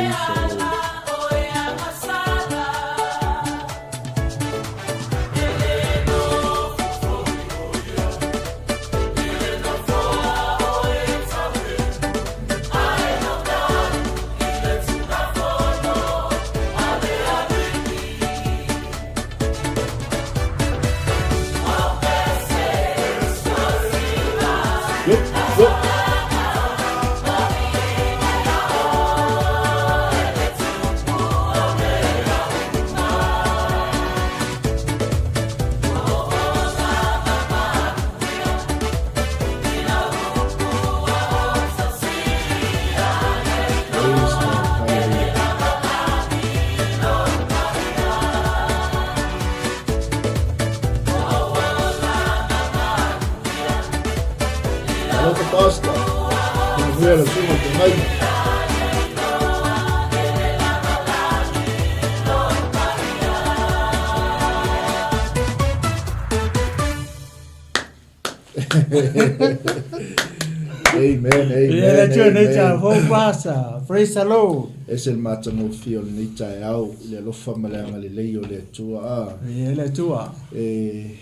Praise the Lord. Yep, yep. Praise God. Hallelujah. Alofa Pastor. Manuia le susuga i feagaiga. Amen, amen, Ia le Atua nei amen. taeao fou, Pastor. Praise the Lord. Ese le matagofie o lenei taeao i le alofa ma le agalelei o le Atua. A, Ia le Atua. e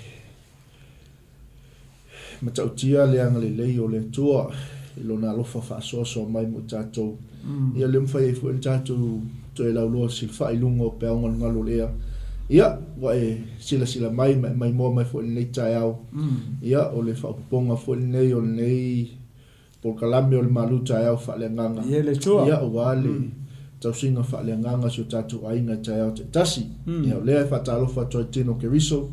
matautia le agalelei o le Atua i lona alofa faasoasoa mai mo i tatou. Ia lea mafai ai foi ona tatou toe lauloa silafai i luga o peau galugalu o le ea. Ia, ua e silasila mai ma e maimoa mai foi i lenei taeao. Ia, o le faaopoopoga foi lenei o lenei polokalame o le malu taeao faaleagaga. Ia le Atua. Ia, aua le tausiga faaleagaga o si o tatou aiga i taeao taitasi. Ia, o lea e faatalofa atu ai Tino Keriso,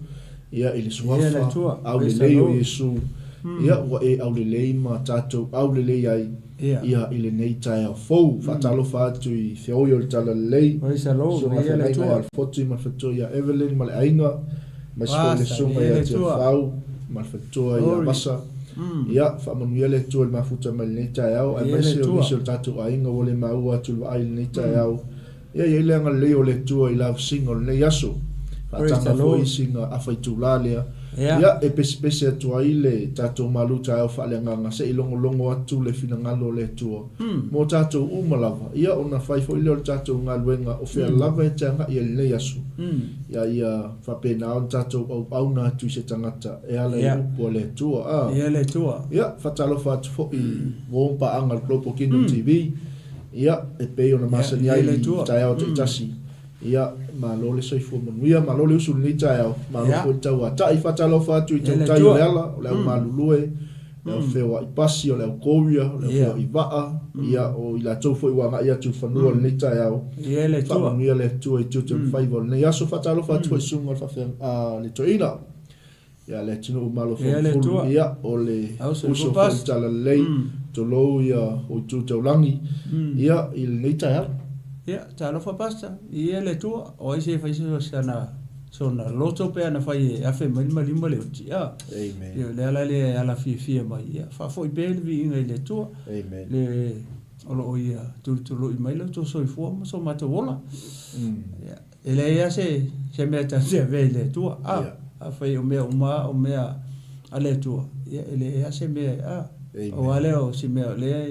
ia, i le suafa aulelei o Iesu. Ia, ua e aulelei ma tatou aulelei ai. Ia, i lenei taeao fou. Faatalofa atu i feoi o le Talalelei, Susuga Feagaiga ia Alfoti ma le faletua ia Evelyn ma le aiga, aemaise foi le Susuga ia Tiafau ma le faletua ia Vasa. Ia, faamanuia le Atua i le mafuta mai lenei taeao, aemaise o nisi o le tatou aiga ua le maua atu i le vaai i lenei taeao. Ia i ai le agalelei o le Atua i lavasiga o lenei aso. Faataga foi sina afa itula lea. Ia, e pesepese atu ai le tatou malu taeao faaleagaga se i logologo atu le finagalo o le Atua mo tatou uma lava. Ia, ona fai foi lea o le tatou galuega o fea lava e te agai ai i lenei aso. Ia, ia faapena ona tatou auauna atu i se tagata e ala i upu a le Atua. A. Ia, faatalofa atu foi i uo ma paaga a le Global Kingdom TV. Ia, e pei ona masani ai i taeao taitasi, ia, malo le soifua manuia, malo le usu i lenei taeao, malo foi le tauatai. Faatalofa atu i tautai o le ala, o le au galulue, le au feoai pasi, o le au koria, o le au feoai vaa, ia, o i latou foi ua agai atu i fanua i lenei taeao. Faamanuia le Atua i tiute ma faiva o lenei aso. Faatalofa atu foi i susuga i le toeaina. Ia le atunuu malo fomufulu, ia o le uso foi i Talalelei, tulou ia o Itu Taulagi, ia i lenei taeao. Ia, talofa Pastor, ia le Atua, o ai se fai sana sona loto pe ana fai e afe mai le maliu ma le oti, a. Amen. Ia, le ala lea e ala fiafia mai, ia, faafoi pea le viiga i le Atua. Amen. Le, o lo o ia tulutului mai lo outou soifua ma so matou ola. Ia. E leai lava se, se mea tatou te avea i le Atua. A, yeah. Afai o mea uma o mea a le Atua, ia e leai lava se mea, a. Aua lea o si mea o lea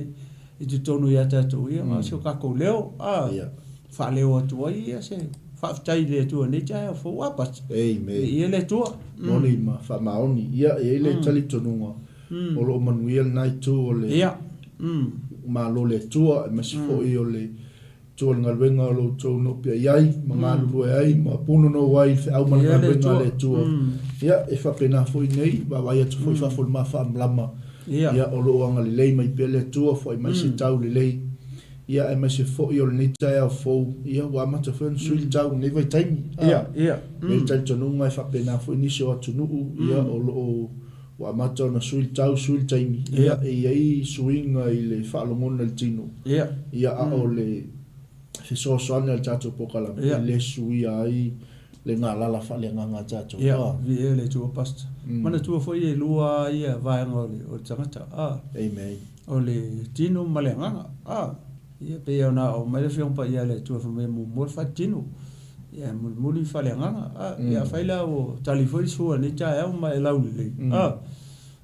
i totonu ia tatou, ia, mm. se o tatou leo, a. Yeah. Faaleo atu ai ia se faafetai i le Atua nei taeao fou a pasi. Amen. Ia le Atua. Mm. Moni ma faamaoni. Ia, e i ai le mm. talitonuga mm. o lo o manuia lena itu o le yeah. mm. Malo le Atua, aemaise mm. foi o le Tua le galuega o lo outou nopiai ai, ma galulue ai, ma punonou ai i le feau ma le galuega a le Atua. Ia, e faapena foi nei, vaavaai atu foi i fafo i le mafaamalama, ia, o lo o agalelei mai pea le Atua, foai mai se tau lelei, ia, aemaise foi o lenei taeao fou, ia, ua amata foi ona sui le tau i lenei vaitaimi. A, e i ai le talitonuga e faapena foi nisi o atunuu, ia, o lo o ua amata ona sui le tau, sui le taimi, ia, e i ai suiga i le faalogona i le tino, ia, a o le fesoasoani a le tatou polokalame, e le suia ai le galala faaleagaga a tatou. Ia, viia le Atua Pastor. Manatua foi e lua ia vaega o le tagata, a. Amen. O le tino ma le agaga, a. Ia, pei ona aumai le Afioga Paia a le Atua fai mai e muamua le faatino, ia e mulimuli le faaleagaga. A, ia afai la ua tali foi le sua i lenei taeao ma e laulelei, a,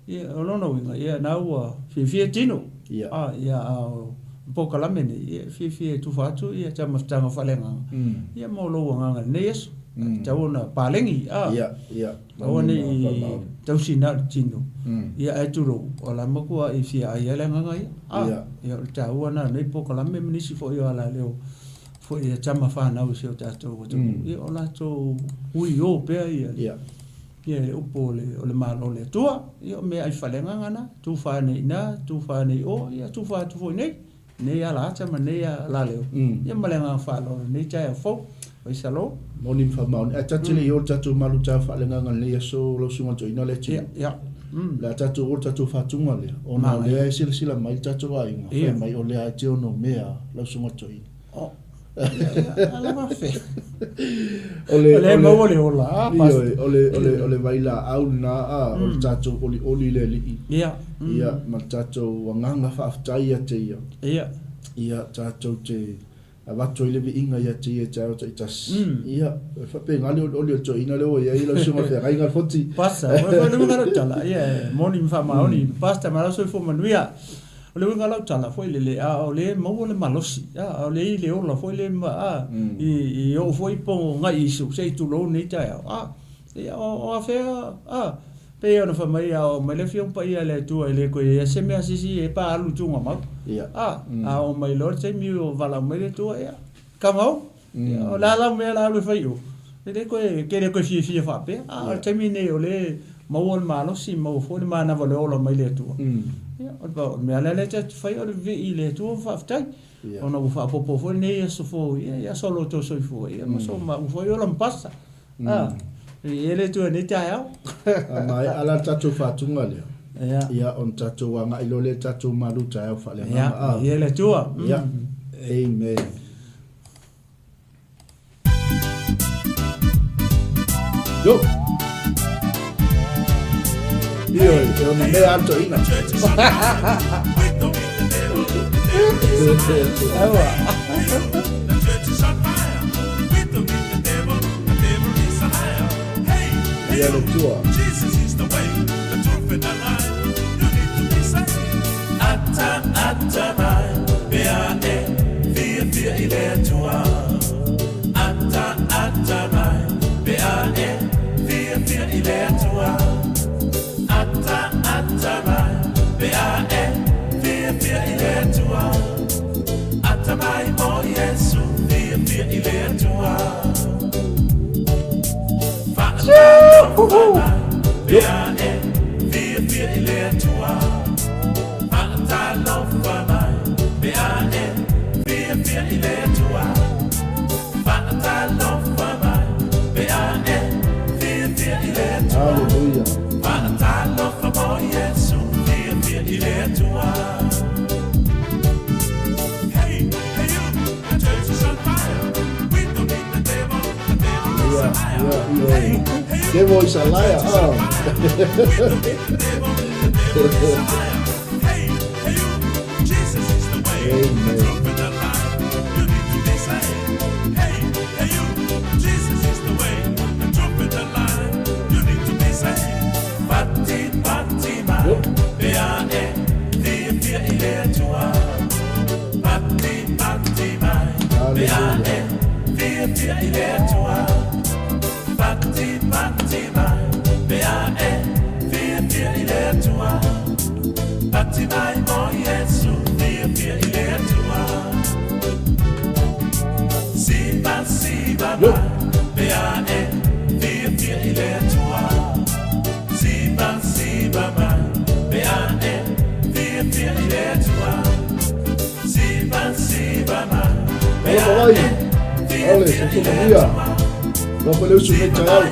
ia, o lona uiga, ia na ua fiafia tino. Ia. A, ia, a o polokalame nei, ia, e fiafia e tufa atu ia taumafataga faaleagaga, ia mo lou agaga i lenei aso. E tatau ona palegi, a. Ia, ia. Aua ne i tausi na o le tino, ia ae tulou, o la e matuai fia ai lava le agaga ia. A, ia o le taua lena o lenei polokalame ma nisi foi o alaleo foi a tama fanau i si o tatou atunuu, ia o latou uio pea ia le, ia le upu o le, o le Malo o le Atua. Ia o meaai faaleagaga na, tufa ane i ina, tufa ane i o, ia tufa atu foi i nei. Nei ala ata ma nei alaleo, ia ma le agaga faaaloalo i lenei taeao fou. Waisalo. Moni ma faamaoni. Ae tatou te le i o i le tatou malutau faaleagaga i lenei aso lau Susuga Toeaina lea Tino. Ia, ia. O le a tatou o i le tatou faatuga lea, ona o lea e silasila mai le tatou aiga, fai mai o lea e te ono mea lau Susuga Toeaina. Oh. Ia, a lava fe. O le, o le maua le ola, a, Ioe, o le, o le, o le vailaau lena, a, o le tatou olioli i le Alii. Ia. Ia, ma le tatou agaga faafetai ia te Ia. Ia. Ia, tatou te avatu ai le viiga ia te Ia i taeao taitasi. Ia, e faapena le olioli o le toeaina lea ua i ai lau susuga feagaiga le Foti. Pastor, o le uiga lau tala, ia, e moni ma faamaoni, Pastor, ma lau soifua manuia. O le uiga lau tala foi lele, a o lea e maua le malosi, a o lea i le ola foi le, a, i oo foi pogai isu, se i tulou lenei taeao, a, ia, o afea, a, pei ona fai mai, a oo mai le Afioga Paia a le Atua e le toe i ai se mea a se isi e pa alu i tugamau, a, a oo mai loa le taimi o valaau mai le Atua, ia, kagau. O le a lau mea la alu e fai i o? E le toe, ke le toe fiafia faapea. A o le taimi lenei o lea e maua le malosi, maua foi le manava o le ola mai le Atua. Ia, o le mea lea lea tatou te faia o le vivii i le Atua ma faafetai. Ona ua faaopoopo foi lenei aso fou, ia, i aso o lo outou soifua, ia, ma so maua foi ola ma pasa. A, e le Atua i lenei taeao. A maea la le tatou faatuga lea, ia, ona tatou agai loa lea i le tatou malu taeao faaleagaga. Ia, ia le Atua. Ia, amen. Yo! Ioe, e ona mea a toeaina. Aua. Ia le Atua. Hallelujah. Ia, ia, ioe. Devil is a liar. Oh. Amen. Hallelujah. Yo. Alofa mai. Ole, soifua manuia. Loa le usu nei taeao.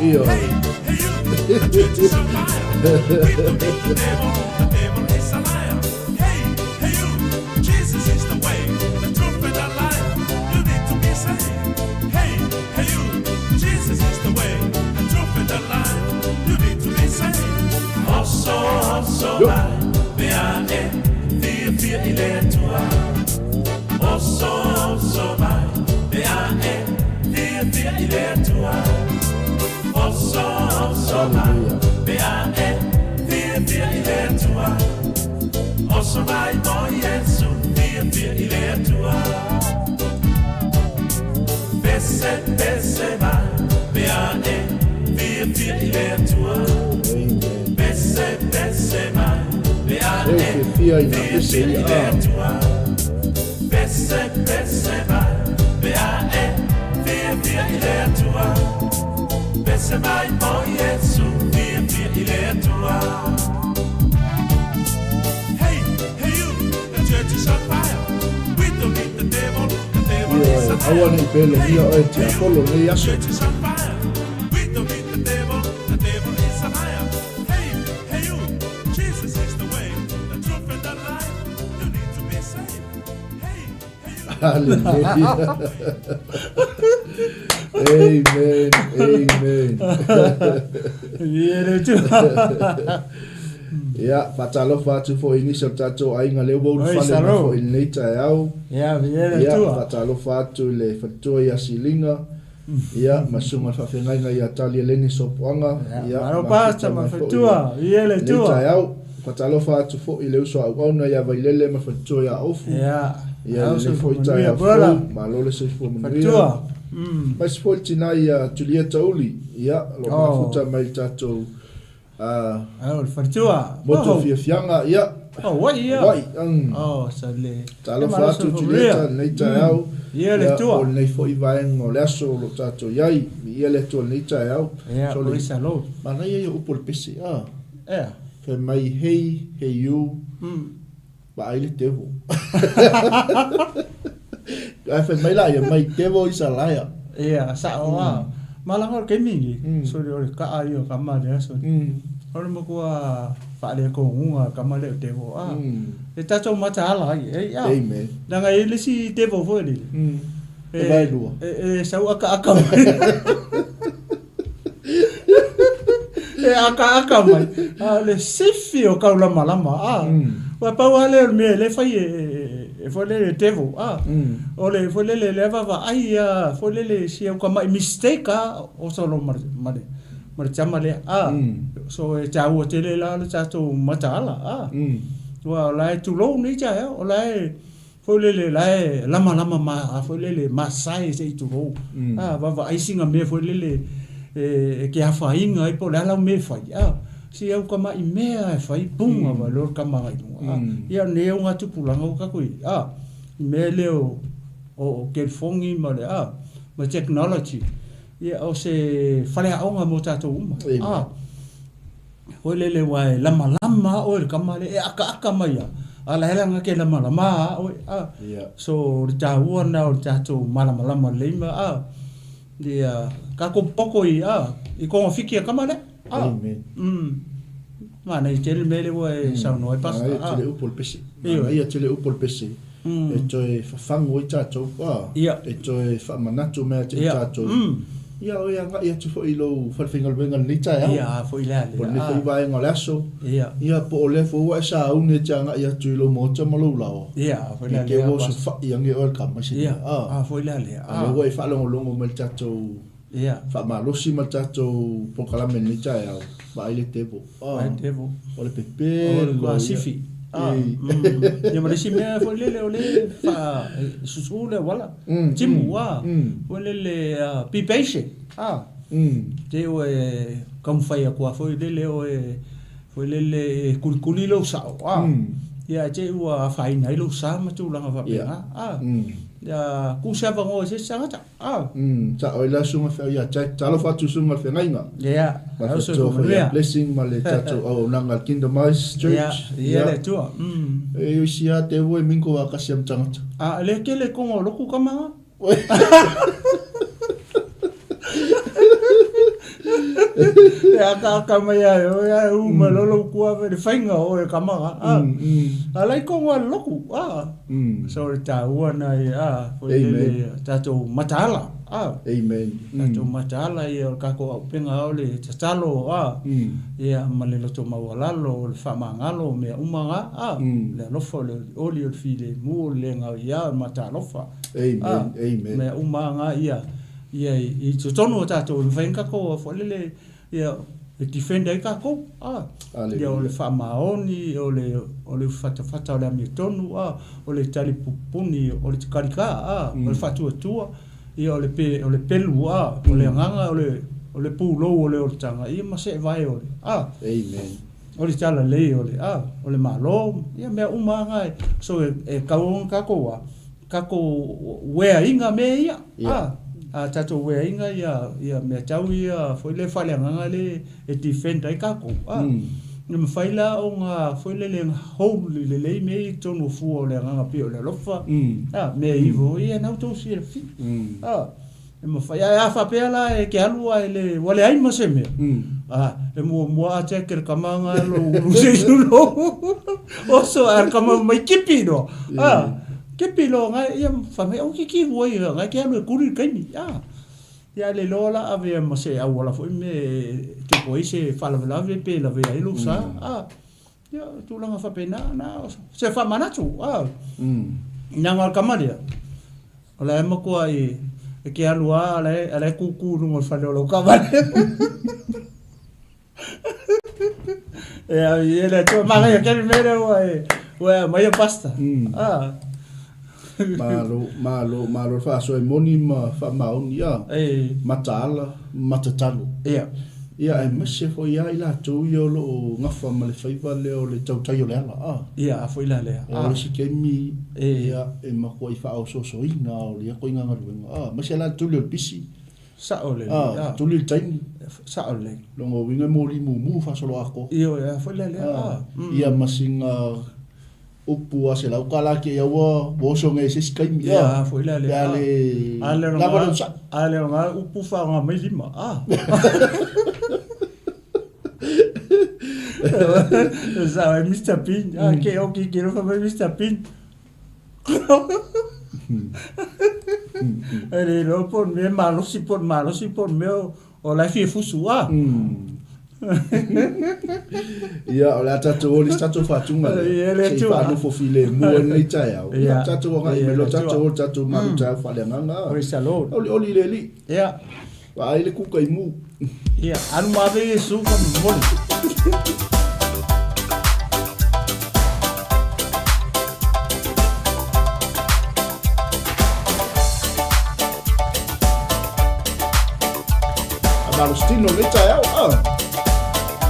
Ioe. Yo. Haleluia. Amen. Leo fiafia i nā pese ia a. Ioe, aua ne i pelogia oe tiapolo i lenei aso. Hallelujah. Amen. Amen. Ia, faatalofa atu foi i nisi o le tatou aiga lea ua ulufale mai foi i lenei taeao. Ia, faatalofa atu i le faletua ia Siliga, ia, ma susuga i le faafeagaiga ia Tali Eleni Sopoaga. Ia, mafuta mai foi i lenei taeao. Faatalofa atu foi i le uso a auauna ia Vailele ma faletua ia Ofu. Ia, i lenei foi taeao fou, malo le soifua manuia. Aemaise foi le tina ia Julieta Uli, ia, o lo o mafuta mai i le tatou Oh, le faletua. Motu fiafiaga, ia. Oh, Hawaii ia. Hawaii. Mm. Oh, sa le. Talofa atu Julieta lenei taeao. Ia le Atua. O lenei foi vaega o le aso o lo o tatou i ai. Viia le Atua i lenei taeao. Ia, praise the Lord. Manaia ia upu o le pese, ah. Ea. Fai mai, hey, hey you. Vaai le devil. Ae fai mai la ia mai devil is a liar. Ia, sa'o a. Malaga o le taimi lenei, soli o le ka'a ia o kama lea soli. O le matua faaletonuga o le kama lea o devil a. E tatou mataala ai, e a. Amen. Leaga e i ai le isi devil foi lele. E vaelua. E sau akaaka mai. E akaaka mai, a o le sifi o kaulamalama, a. Ua pau lava lea o le mea lea e fai e foi lele e devil, a. O le foi lele lea vaavaai a foi lele si au tamai mistake a o solo ma le ma le ma le tama lea, a. So e taua tele la le tatou mataala, a. Aua o la e tulou nei taeao, o la e Foi lele la e lamalama ma foi lele masae se i tulou. A vaavaai sina mea foi lele e te afaina ai po o le a lau mea e fai, a si au tamai mea e fai puga mai loa le tama agai i luga. A ia o lenei augatupulaga ua tatou i ai, a i mea lea o o telefoni ma le a ma technology, ia o se faleaoga mo tatou uma. A. Foi lele aua e lamalama a oe i le tama lea, e akaaka mai a, a la e laga te lamalama a oe, a. So, o le taua lena o le tatou malamalama lelei ma, a, ia tatou popoto i, a, i togafiti a tama lea, a. Amen. Mm. Manaia tele le mea lea ua e saunoa ai, Pastor, a. Manaia tele upu o le pese. Manaia tele upu o le pese. E toe fafagu ai tatou, a, e toe faamanatu mai ia te tatou. Ia, o e agai atu foi i lou falefaigaluega i lenei taeao. Ia, a foi le a lea. Po o lenei foi vaega o le aso. Ia. Ia, po o lea foi ua e sauni e te agai atu i lou maota ma lou laoa. Ia, a foi le a lea. I te ua osofai ane oe le tama i se mea. Ia, a foi le a lea. A lea ua e faalogologo mai i le tatou Ia. Faamalosi ma le tatou polokalame i lenei taeao, vaai le devil. Vaai le devil. O le pepelo ia. O le kuasifi. Ia ma le isi mea foi lele o lea e faa susu le auala. Timu a. Foi lele be patient. Te ua e taumafai atu lava foi lele oe foi lele e kulikuli lou sao. Ia ae te i ua afaina ai lou sa ma tulaga faapena. Ia tuu se avanoa i se isi tagata. Ah. Sa oi la susuga feau ia Jack. Talofa atu susuga le feagaiga. Ia. Ma le faletua foi ia Blessing ma le tatou auaunaga a le Kingdom Eyes Church. Ia, ia le Atua. E isi a te ua e mingo a kasi am tagata. Ah, le tele konga o loku kama. E akaaka mai ai oe ae u mai loa lou kua le faiga o oe e kama a. A la i konga o le loku a. So o le taua na ia a foi lele tatou mataala a. Amen. Tatou mataala ia o le tatou auupega o le tatalo a. Ia ma le loto maualalo o le faamagalo o mea uma na a. Le alofa o le olioli o le filemu o le le gaoia o le mataalofa. Amen. Amen. Mea uma na ia. Ia i totonu o tatou e mafai ona tatou foi lele ia e defend ai tatou a. Ia o le faamaoni, o le o le ufifatafata o le amiotonu a, o le tali pupuni, o le talita a, o le faatuatua, ia o le pe o le pelu a, o le agaga o le o le pulou o le olataga ia ma seevae o le a. Amen. O le talalelei o le a, o le Malo, ia mea uma lava na so e tatau ona tatou a tatou wear ina mea ia, a, a tatou wear ina ia, ia mea tau ia foi lea faaleagaga lea e defend ai tatou, a. E mafai la ona foi lele hold lelei mea ia i totonu o fua o le agaga pei o le alofa, a, mea ivo ia na outou silafia, a. E mafai, ae a faapea la e te alu ae le, ua leai ma se mea, a, e muamua a check e le tama na lou ulu se i lou oso, ae o le tama mai tipi loa, a, tipi loa na, ia fai mai, aua e te kivu ai, na e te alu e kuli le taimi, a. Ia ae le iloa la avea ma se auala foi mea e tupu ai se faalavelave pe lavea ai lou sa, a. Ia, o tulaga faapena, na o se faamanatu, a. Leaga o le tama lea, o la e matuai e te alu lava a o la e tūtū i luga o le fale o lau taavale. Ia, ia le Atua, manaia tele le mea lea ua e, ua e aumaia Pastor. A. Malo, malo, malo le faasoa e moni ma faamaoni, a. Mataala, matatalo. Ia. Ia, aemaise foi lava i latou ia o lo o gafa ma le faiva lea o le tautai o le ala, a. Ia, a foi la lea. O le isi taimi, ia, e matuai faaosoosoina o lea ituaiga galuega, a, aemaise la le tuli o le pisi. Sao lelei, a. A, tuli le taimi. Sao lelei. Lona uiga e moli mumu faasoloatoa. Ioe, a foi la lea, a. Ia ma sina Upu a $100 ke ia ua oso nei i se isi taimi. Ia, a foi la lea. Pe a le lava le onosai. A le aoga upu faaaoga mai lima. A. Sao ai Mr Bean. A ke oki ke lofa mai Mr Bean. E le iloa po o le mea e malosi po o le malosi po o le mea o la e fia fusu a. Ia, o le a tatou o i le isi tatou faatuga lea. Ia, le Se i Atua. faanofo filemu ai lenei taeao. Ia. Ia, tatou agai Ia, mai le loa, Atua. tatou o i le tatou malu taeao faaleagaga. Praise the Lord. Olioli le Alii. Ia. Vaai le kuka i mu. Ia, alu ma ave Iesu faamolemole. A malositino lenei taeao. Ah.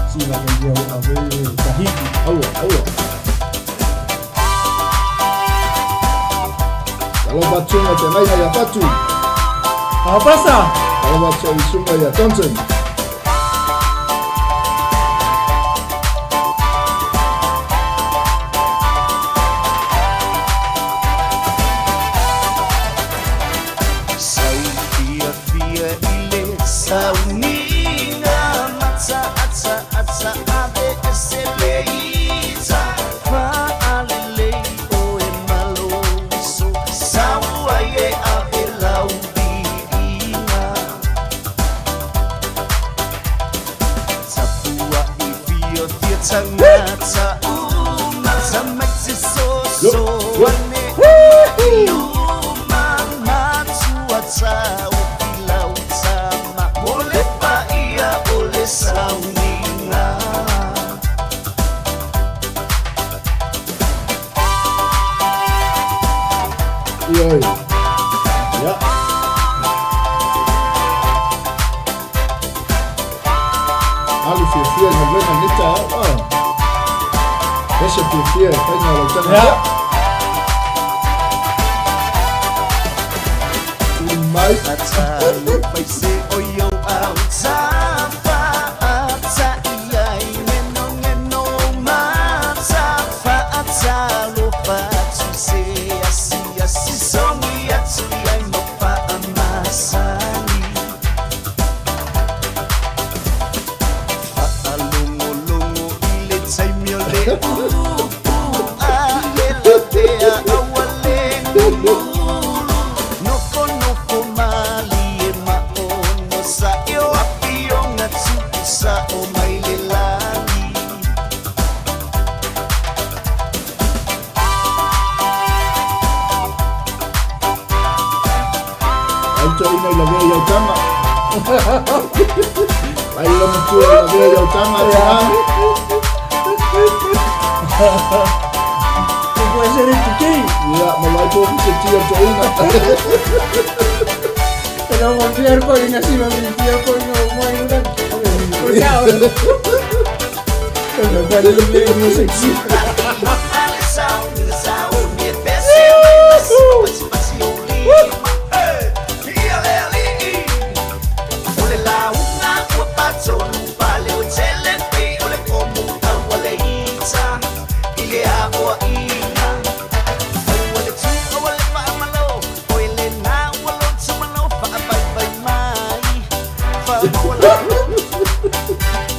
Sina ka ia o ave Tahiti. Aua, aua. Talofa atu susuga i te againa ia Fatu. Pasa! Talofa atu i susuga ia Johnson. Sau fiafia i le sauniga Matsaatsaatsa ave ese le ita Faalelei oe maloso Sau ai e ave lau viiga Tapua'i fiafia tagata uma Tamaiti soso ane uma i luma Matua taofi lau tama Mo le paia o le sauniga. Ioe. Ia. Alu fiafia i galuega i lenei taeao. Ah. Ese fiafia e faiga o lau taga. Ia. Tuli mai. Nofonofo malie ma ono sa i o afioga tuusao mai le lagi. Ai toeaina i lavea i au taga. Lai le matua i lavea i au taga, tina. Ko koe se le tuki. Ia, ma lai po se tia toina. E lau ma fia ko ina si ma mi fia ko ina o mai ina. Ko ciao. Ko na pa le le music.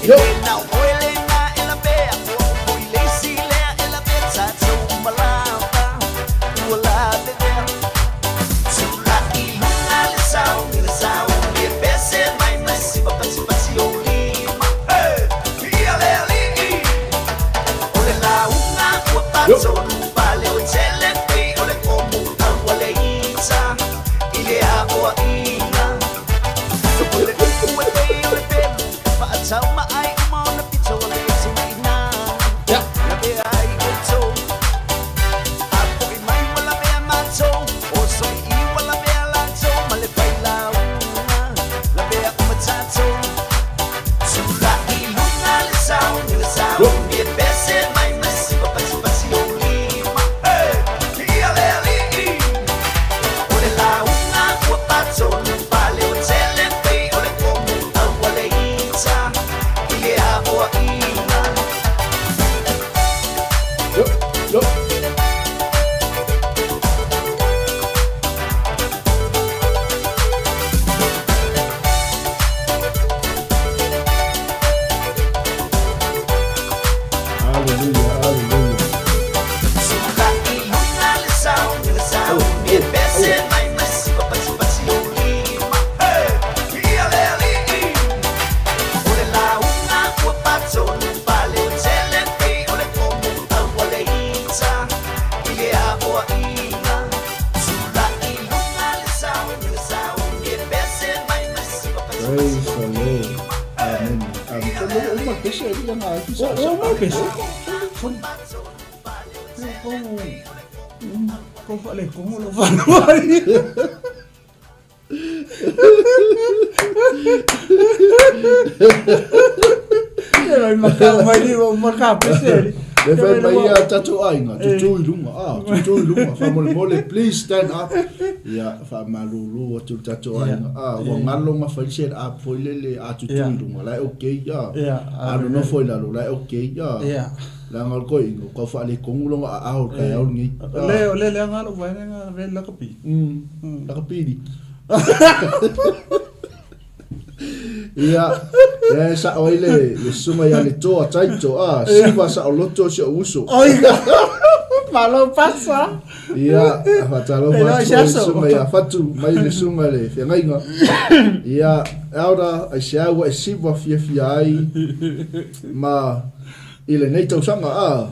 Yo. Yo. Yo. Hallelujah, hallelujah. Praise the Lord. Amen. Amen. So, o ma pese e ria ngā ki sa. O ma pese. Ko ko whale ko ngolo whanua. Te mai maka mai ni o maka pese. Le fai mai ia tatou aiga, tutū i luga, ah, tutū i luga, faamolemole, please stand up. Ia, faamalūlū atu le tatou aiga, ah, ua galo ga fai le set up foi lele, a tutū i luga, la e okay, ah. A nonofo i lalo, la e okay, ah. Leaga o le koeina, ua tau faaletonu lona aao i le taeao lenei. Le o le leaga lou vaega le lakapi. Lakapi li. Ia, e sao ai le, le susuga ia Letoa Taito, a, siva saoloto o si ou uso. Oi, malo pasa. Ia, faatalofa atu ai le susuga ia Fatu, mai le susuga le feagaiga. Ia, Elder, aisea ua e siva fiafia ai ma i lenei tausaga, a,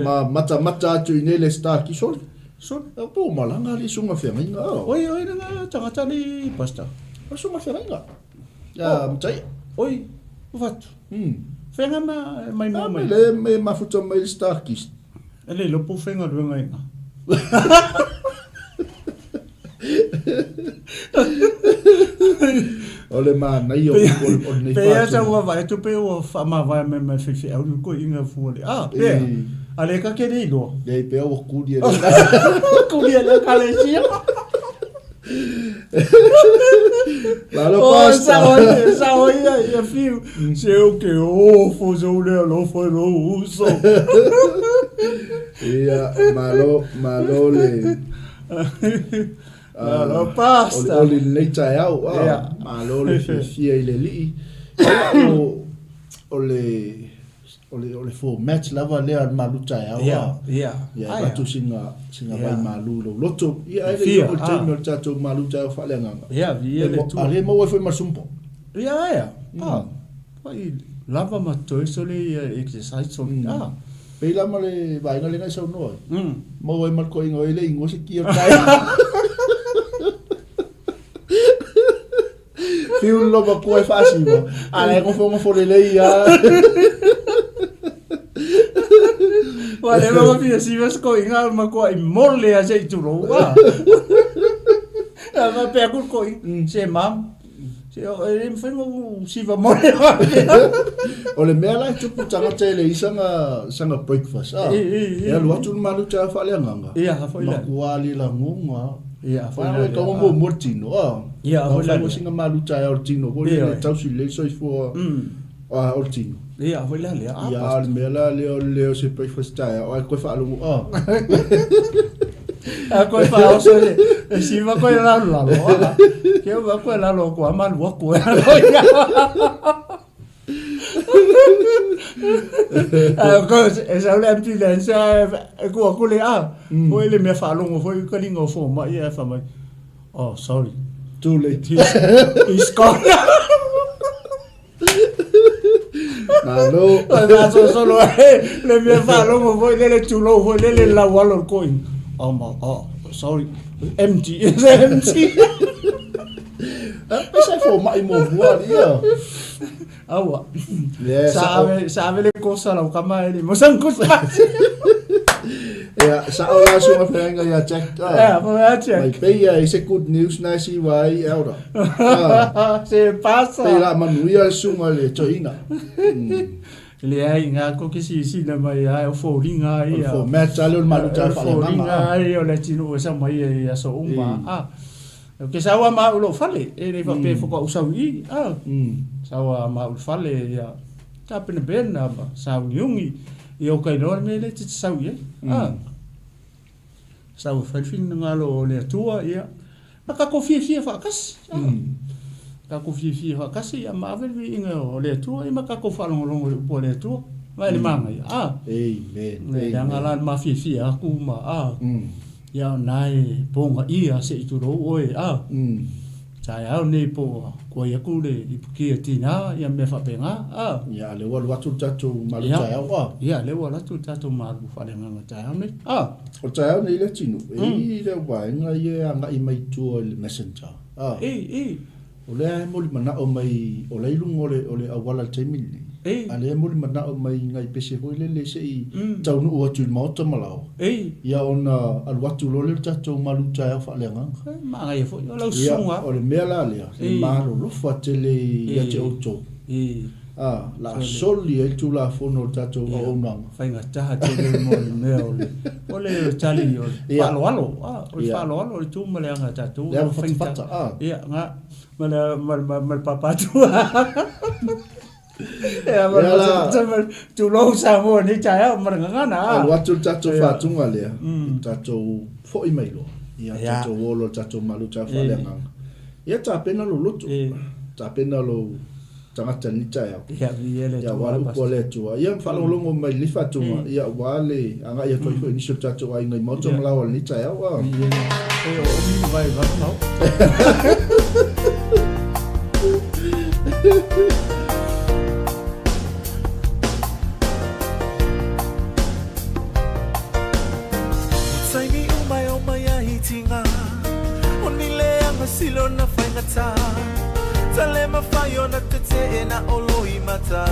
ma matamata atu i nei le star ki soli. Soli. Po o malaga le susuga feagaiga, a. Oi, oi, na tagata ni pastor. O susuga feagaiga. Ia, Mataia. Oi, o Fatu. Fenga ma mai mua mai. Le me mafuta mai le Starkist. E le iloa po o faigaluega i ina. O le manaia o o lenei Pei lava sa ua vaai atu pei ua faamavae mai ma le faifeau le koiina fua le a pea. A le ka ke le iloa. Leai pea ua kuli e le. Kuli e le ekalesia. Lalo Oh, pasta. sao ia, sao ia, ia fiu. Se o ke ofo se o le alofa i lou uso. Ia, malo, malo le... Malo pasta. Olioli lenei taeao. Ah, Ia. Malo le fiafia i le alii. Ia, o, o le O le, o le format lava lea o le malu taeao. Ia, ia. Ia, e avatu sina, sina Ia. vai malu i lou loto. Ia, e le Fia, i oo i le taimi ah. o le tatou malu taeao faaleagaga. Ia, viia le Atua. A le maua ai foi ma le sumpo. Ia, ia. Ah, pai lava ma toe sole ia exercise o ah. Pei la ma le vaega lena e saunoa ai. Maua ai ma le koiga o e le igoa se ki o le taeao. Fiu le loomatua e faasiva, a o la e nofonofo lelei lava. Ua leva ona fia siva se toeaina ae matuai mole lava se i tulou a. Ae faapea atu le toeaina, se mom, se e le mafai ona ou siva mole faapea. O le mea la e tupu tagata e leai sana sana breakfast a. E alu atu le malu taeao faaleagaga. Ia, foi lea. Matua le lagona lava. Ia, foi lea. E tau muamua le tino a. Ia, foi lea. Fai sina malu taeao le tino foi lea e tausi lelei le soifua. A o le tino. Ia, foi lea lea. Ia, a o le mea la lea o le leo o se breakfast taeao, ae koe faalogo, a. A koe faaoso le, e siva koe lalo lalo, a. Ke o koe lalo ko a malu aku e alo ia. A ko e sau le ambulance e ku aku le a. Foi le mea faalogo foi ka linga o fomai e fa mai. Oh, sorry. Too late. He's gone. Malo. Ai faasolosolo ai le mea faalogo foi lele tulou foi lele le laualo o le toeaina. Oh my, oh, sorry. Empty. It's empty. Pesa e fomai muamua alii ia. Aua. Yeah, Sa ave, sa ave le kosa lau kama e le mo sang kosa. Ia, sa'o la susuga feagaiga ia Jack. Ia, po ia Jack. Mai pei ia i se good news na e siva ai elder. Ah. Se pasa. Pei la manuia le susuga i le toeaina. Leai, ngā ko ke sisina mai ai o foliga ia. O le format lea o le maluta O foliga ai o le atunuu e sau mai ai i aso uma. Ah. Ke sau a ma u lou fale, e le faapea faatoa ou sau i i. Ah. Sau a ma u le fale ia tapenapena ma sauniuni ia o kailoa le mea lea e te sau i ai. Ah. Sau e fai le finagalo o le Atua ia ma tatou fiafia faatasi. Ah. Tatou fiafia faatasi ia ma ave le viiga o le Atua ia ma tatou faalogologo i le upu a le Atua. Ma e le manaia. Ah. Amen. Leaga la le mafiafia atu ma ah. Ia o na e pogaia se i tulou oe ah. Taeao nei po ua kuai atu le ipuki a tina ia mea faapena a. Ia lea ua alu atu le tatou malu taeao a. Ia lea ua alu atu le tatou malu faaleagaga taeao nei a. O le taeao nei le atunuu e i le vaega ia e agai mai tua i le messenger a. O lea e molimanao mai, o la e i luga o le, o le auala i le taimi lenei. Ei. A lea e molimanao mai nai pese foi lele se i taunuu atu i le maota ma laoa. Ei. Ia ona alu atu loa lea o le tatou malu taeao faaleagaga. E manaia foi, o lau susuga. Ia, o le mea la lea, e malolofa tele ia te outou. Ei. A, la soli ai le Tulafono o le tatou auaunaga. Ia, faigata tele mo le mea o le, o le tali o le faaaloalo, a, o le faaaloalo o le tu ma le aga a tatou. Le ava fatafata, a. Ia, ga, ma le, ma le, ma le papa atu. Ia, ma le fatafata, ma le tulou Samoa i lenei taeao ma le gagana, a. Alu atu le tatou faatuga lea, i tatou foi mai loa, ia tatou o loa i le tatou malu taeao faaleagaga. Ia tapena lou loto, tapena lou tagata i lenei taeao. Ia, viia le Ia, Atua, aua le upu a le Atua. Ia, faalogologo mai i lenei faatuga, ia, aua le agai atu ai foi i nisi o tatou aiga i maota ma laoa i lenei taeao. A. Viia le E o umi le vai vave mau. Taimi uma e o mai ai tinga O ni leaga silo na faigata Tale mawhai ona te te na o loi mata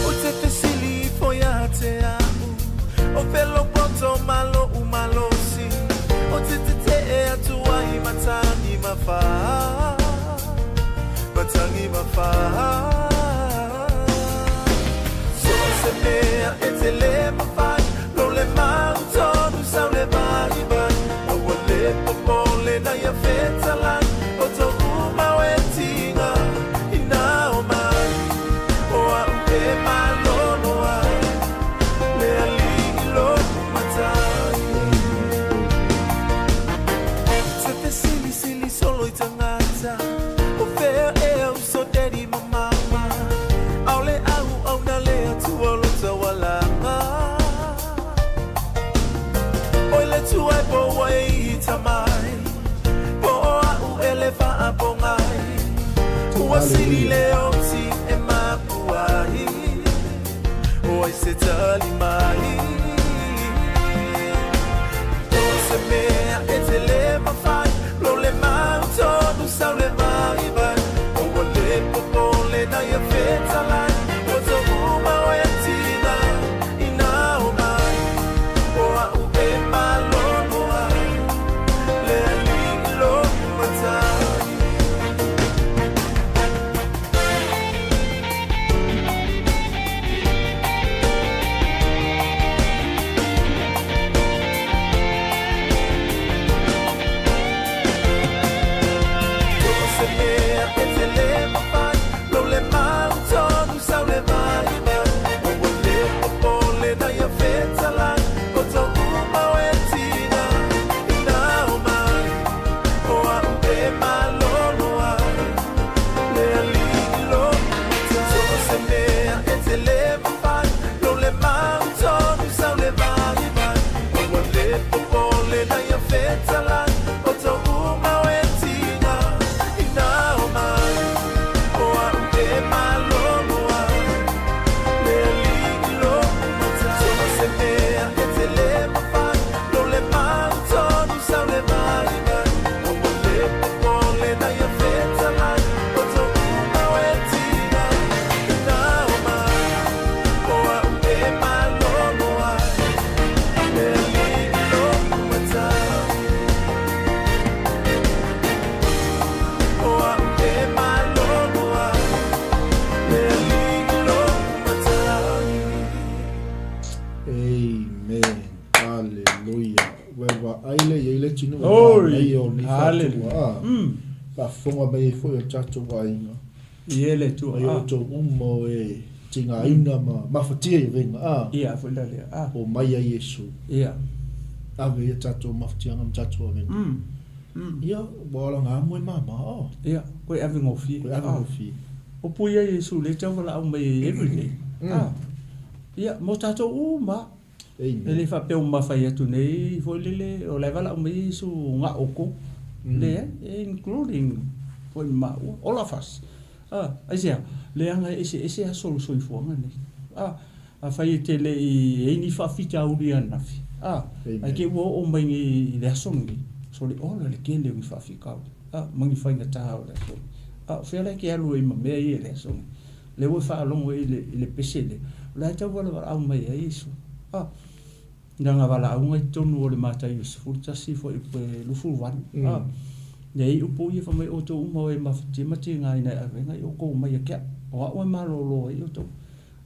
O te te sili fo ia te au O pelo poto malo umalosi O te te te e atu ai matangi mawha Matangi mawha So se mea e te le mawhai Lo le mau tonu sau le vai vai Aua le popole na ia whetalan O tō umau e tinga Ina o mai O au e malolo ai Le alii loku matai Te te sili sili solo i tangata O whea e au so daddy ma mama Aole au au na le atua lo taualanga Oi le tuai po ua e i tamai Po o au e le whaapongai Ua sili le oti e mapuai O ai se tali mai O se mea e te le mawhai Lo le mau tonu sau le vaivai Aua le popole na ia fetalai O tou mau e tiga ina o mai O a'u e malolo ai Le Alii lo'u matai. Amen. Hallelujah. Ua vaai le i ai le tino Glory. nei o ni Hallelujah. faatua. Faafofoga mai ai foi o tatou aiga. Ie le Atua. Mai outou uma o e tigaina ma mafatia i avega. A. Ia foi la lea. A. O mai ai Iesu. Ia. Ave ia tatou mafatiaga ma tatou avega. Ia, ua ola ngā moe mama, o. Ia, koe ave ngofie. Koe ave ngofie. O pui ai Iesu le tau walaau mai e every day. A. Ia, mo tatou uma. Amen. E le faapea ua mafai atu nei foi lele, o la e valaau mai Iesu nga oukou. Leai, including foi ma maua, all of us. A, aisea? Leaga e eseese aso o le soifuaga nei. A, afai e te le i ai ni faafitauli ananafi, a, ae te i ua oo mai nei i le aso lenei, sole ola le tele o ni faafitauli, a, ma ni faigata o le aso lenei. A, o fea la e te alu ai ma mea ia i le aso lenei? Lea ua e faalogo ai i le pese lea, o la e tau valaau mai ai Iesu. A, leaga valaauga i totonu o le Mataio 11 foi pe 28. A, ia i upu ia fai mai outou uma o e mafatia ma tigaina e avega i outou mai ia te au, o a'u e malōlō ai outou.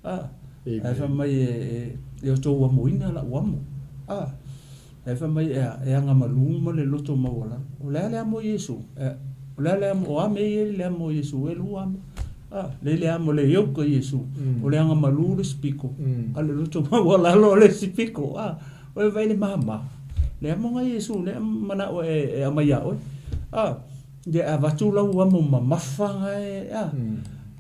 A, ae fai mai e outou amoina la'u amo. A, ae fai mai e a, e agamalu ma le loto maualalo. O le a le amo o Iesu? O le a le amo, o a mea ia i le amo o Iesu? E lua mea. A, le le amo le yoke o Iesu, o le agamalu le isi piko, a o le loto maualalo o le isi piko. A, o e vaai i le mama, le amo na Iesu lea manao e aumai ia oe. A, ia avatu lau amo mamafa na e, a,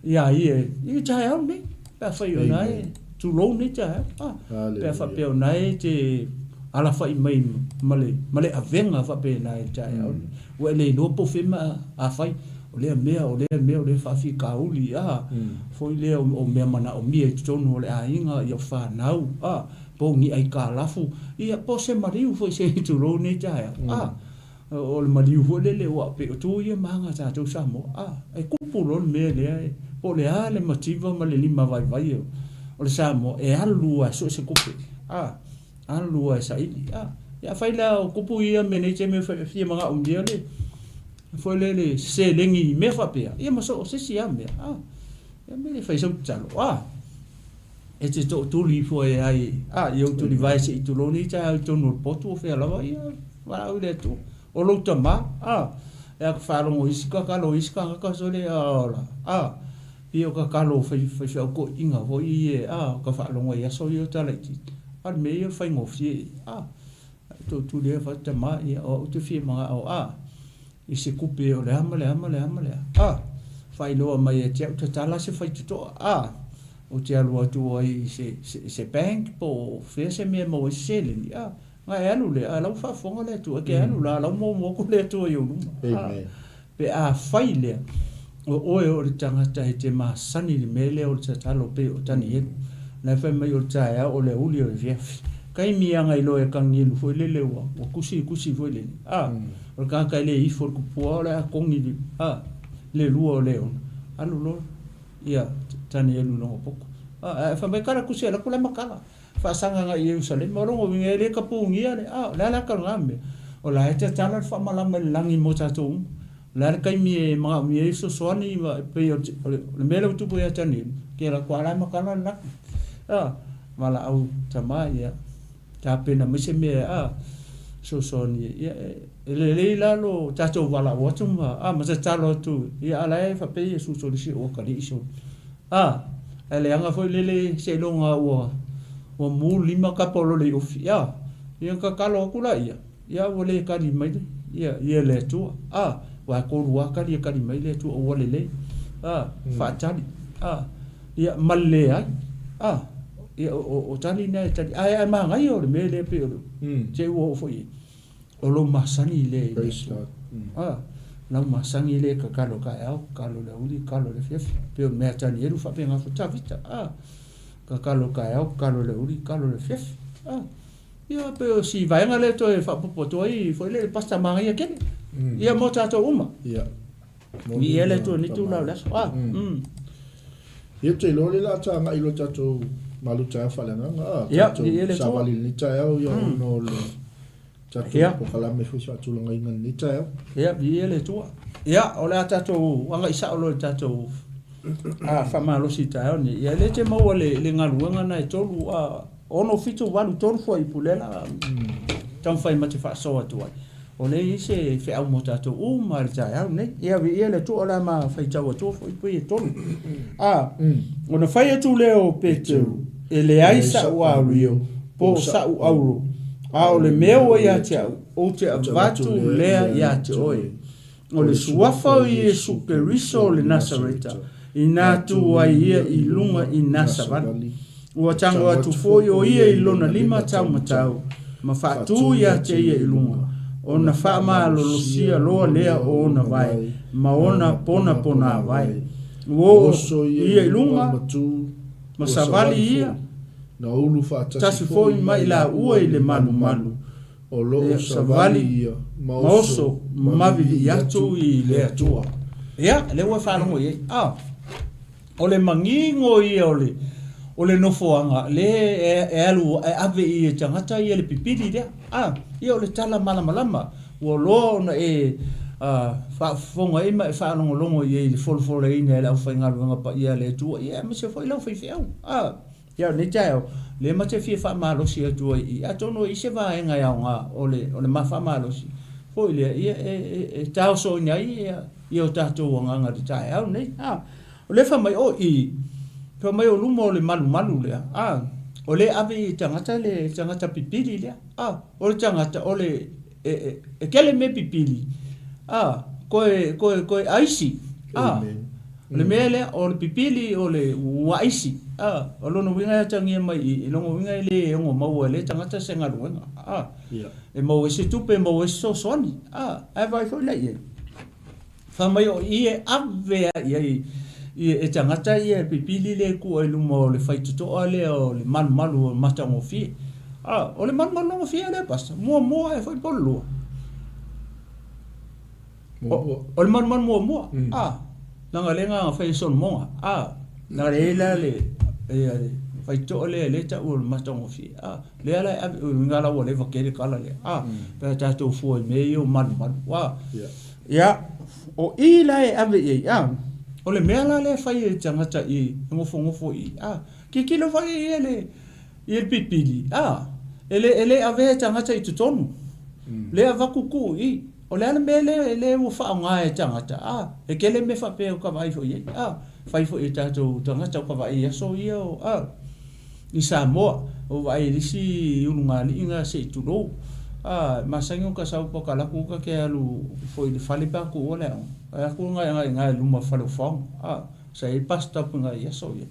ia ia i taeao nei, pe afai o na e, tulou nei taeao, a, pe a faapea o na e te alafai mai ma le, ma le avega faapena i le taeao lenei. Ua e le iloa po o fea ma afai, o lea mea, o lea mea, o lea faafitauli, a, foi lea o mea manaomia i totonu o le aiga, ia o fanau, a, po o ni aitalafu, ia, po o se maliu foi se i tulou nei taeao, a. O le maliu foi lele ua pei o tu ia ma aga a tatou Samoa. A, e kupu loa le mea lea, po o le a le mativa ma le lima vaivai o le Samoa, e alu lava e sue se tupe. A, alu lava e saili. A, ia afai la o kupu ia mea nei taimi e fia manaomia le foi lele seleni i mea faapea, ia ma so o se isi lava mea. A, ia mea le fai sau tatalo. A. E te tootuli ifo e ai a i ou tulivae se i tulou nei taeao i totonu o le potu o fea lava ia valaau i le Atua. O lou tama a e a faalogo isi tatalo isi tagata sole a ola a pei o tatalo fai faifeau toeaiina foi ia a ka faalogo ai aso ia o tala itiiti a o le mea ia o le faigofie a tootuli ai fai tama ia o au te fia manao a i se kupe o le a ma le a ma le a ma le a. A! Faailoa mai ia te au tatala se faitotoa. A! Ou te alu atu ai i se, se, se bank po o fea se mea e maua ai se seleni. A! Na e alu lea, a la ua faafofoga le Atua, e te alu la, la ua muamua atu le Atua i ou luma. A! Pe afai lea, o oe o le tagata e te masani i le mea lea o le tatalo pei o Tanielu, la e fai mai o le taeao o le aoauli o le afiafi. Taimi agai loa e Kanielu foi lele ua ua kusi kusi foi lele a o le tagata e le ifo i le tupua o le a togi le a le lua o le ono alu loa ia Tanielu i lona poto a ae fai mai kala kusi alu atu la ma kala faasaga agai i Ierusalema o lona uiga e le tapunia le a o le a la ka lena mea o la e tatala le faamalama i le lagi mo tatou uma. O le a le taimi e manaomia ai le fesoasoani ma e pei o le mea lea ua tupu ia Tanielu, ke alu atu lava la e matala le laki. A, valaau tama ia tapena mai se mea a fesoasoani ai. Ia e lelei la lo tatou valaau atu ma a ma tatalo atu ia a o la e faapea Iesu sole se ua talii sole. A, ae leaga foi lele seiloga ua ua mu le lima kapa o lo le iofi. A, ia ona tatalo atu laia. Ia ua le tali mai le, ia, ia le Atua. A, aua e tolu lava tali e tali mai le Atua, ua lelei. A, faatali. A, ia, ma le leai. A, ia, o, o, o tali na e tali. Ae, ae manaia o le mea lea pei o le, se ua oo foi i ai, o lou masani lea i le Atua. A, lau masani lea e tatalo taeao, tatalo i le aoauli, tatalo i le afiafi. Pei o le mea a Tanielu faapena foi Tavita. A, tatalo taeao, tatalo i le aoauli, tatalo i le afiafi. A. Ia pei o si vaega lea toe faaopoopo atu ai foi lele pasta manaia tele. Ia mo tatou uma. Ia. Viia le Atua i lenei itula o le aso. Ah. Ia ou te iloa o lea o le a tagai loa tatou malu taeao faaleagaga a. Ia, viia le Atua. Savali i lenei taeao ia ona o le tatou polokalame foi faatulagaina i lenei taeao. Ia, viia le Atua. Ia, o le a tatou agai sao loa i le tatou faamalosi i le taeao lenei. Ia, lea e te maua le galuega lena e 3 a 6, 7, 8, 3 fuaiupu lea la taumafai ma te faasoa atu ai. O lea e i ai se feau mo tatou uma i le taeao lenei. Ia viia le Atua o le a ma faitau atua fuaiupu ia e tolu. A, ona fai atu lea o Peteru, e leai sa'u aurio po o sa'u auro, a o le mea ua ia te au, ou te avatu lea ia te oe. O le suafa o Iesu Keriso o le Nasareta, inā tū ai ia i luga i nā savali. Ua tago atu foi o ia i lona lima taumatau, ma faatū iā te ia i luga, ona faamalolosia loa lea o ona vae ma ona ponaponāvae. Ua oo ia i luga, ma savali ia, tasi foi mai laua i le malumalu. O lo o savali ia ma oso ma vivii atu i le Atua. Ia, lea ua e faalogo i ai. A, o le magigo ia o le, o le nofoaga lea e, e alu e ave i e tagata ia le pipili lea. A, ia o le tala malamalama ua loa ona e a, faafofoga ai ma e faalogologo i ai i le folafolaina e le aufaigaluega paia a le Atua, ia aemaise foi le aufaifeau. A. Ia, o lenei taeao, lea ma te fia faamalosi atu ai i, atonu e i ai se vaega e aoga o le, o le ma faamalosi foi lea, ia, e, e, e taosoina ai ia, ia o tatou agaga i le taeao lenei. A, o lea fai mai, o i, fai mai o luma o le malumalu lea, a, o lea e ave i tagata le tagata pipili lea, a, o le tagata, o le, e, e, e kele mea pipili, a, koe, koe, koe aisi, a, Amen. O le mea lea, o le pipili o le ua aisi, a, o lona uiga e atagia mai i i, lona uiga e le ono maua e lea tagata se galuega, a, Ia. e maua ai se tupe, e maua ai se fesoasoani, a, ae vaai foi la i ai, fai mai o i e ave ai i ai i e tagata ia e pipili lea e tuu ai i luma o le faitotoa lea o le malumalu o le matagofie. A, o le malumalu gofie lea, Pastor, muamua ae foi po o le lua. Muamua. O le malumalu muamua. A, leaga lea na fai e Solomona. A, leaga lea e i ai la le, ia le faitotoa lea lea e tau o le matagofie. A, lea la e ave, o lona uiga la ua leva tele tala lea. A, pe a tatou fua i mea ia o malumalu. A, ia, o i la e ave i ai, a, o le mea la lea e fai e le tagata i, e nofonofo i i, a, tilotilo foi ia le, i le pipili, a, e le, e le avea e tagata i totonu. Lea e avatu tuu i i. O le a le mea lea, lea ua faaaoga e tagata, a, e tele mea faapea o ka vaai foi i ai, a, fai foi e tatou tagata o ka vaai i aso ia o, a, i Samoa, o vaai i le isi ulugalii na se i tulou, a, e masani ona ka sau pa ka laku ka ke alu foi i le fale pe a tuua le aoga, ae atu na agai i na i luma o le fale o faoga, a, sa i ai bus stop i na i aso ia.